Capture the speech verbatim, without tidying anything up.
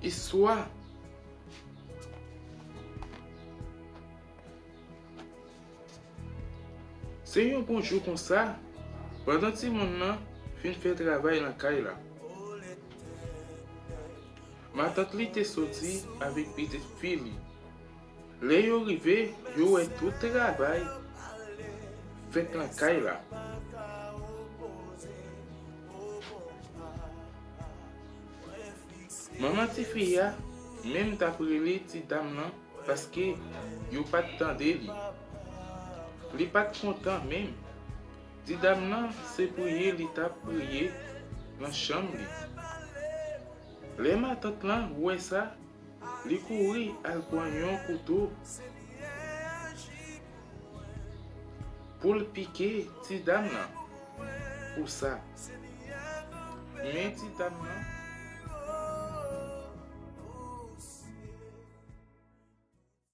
Istwa. Se yon bon jou konsa, pandan timoun nan fin fè travay nan kay la, matant li te soti avèk pitit fi li. Lè yo rive, yo wè tout travay fèt nan kay la. Manman tifi a menm t ap rele ti dam nan paske yo pa t tande li. Li pa t kontan menm. Ti dam nan se priye li t ap priye nan chanm li. Lè matant lan wè sa, li kouri al pran yon kouto pou l pike ti dam nan pou sa. Men ti dam nan